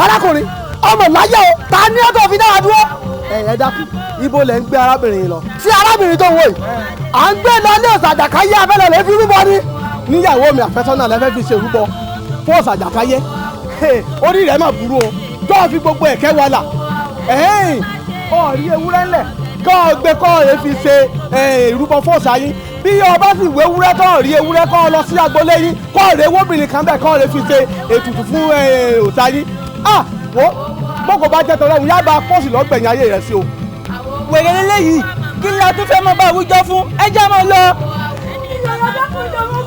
Arákùnrin ọmọ láyé o, ta ni ó tó fi dára dúró? Ẹ dákun, ibo lẹ ń gbé arábìnrin yìí lọ? Sí arábìnrin tó wò yìí, à ń gbé lọ ní ọ̀sàjàkáyé, abẹ́lẹ̀ lè fi rúbọ ni. Níyàwó mi àfẹ́sọ́nà lẹ́fẹ́ fi ṣe rúbọ fún ọ̀sàjàkáyé. Orí rẹ̀ mà burú o, tó o fi gbogbo ẹ̀kẹ́ wa là ọ̀rí ewúrẹ́ ńlẹ̀ kọ́ ọ gbé kọ́ ọ fi ṣe ìrúbọ fún ọ̀sà yín. Bí ọba sì wé ewúrẹ́ kọ́ ọ rí ewúrẹ́, kọ́ ọ lọ sí agboolé yín, kọ́ ọ rè ewóbìnrin kan bẹ́ẹ̀, kọ́ ọ rè fi ṣe ètùtù fún ọ̀sà yín. Ah, wo boko bá jẹ́ tọ́lọ́run yá bá pọ́ọ̀sì lọ́gbẹ̀yìn ayé rẹ̀ sí o. Wèrè lélẹ́yìí, kí ni a tún fẹ́ mọ bá àwùjọ fún? Ẹ já mọ́ lọ. Ìyọ̀rọ̀ dákun jọ̀wọ́.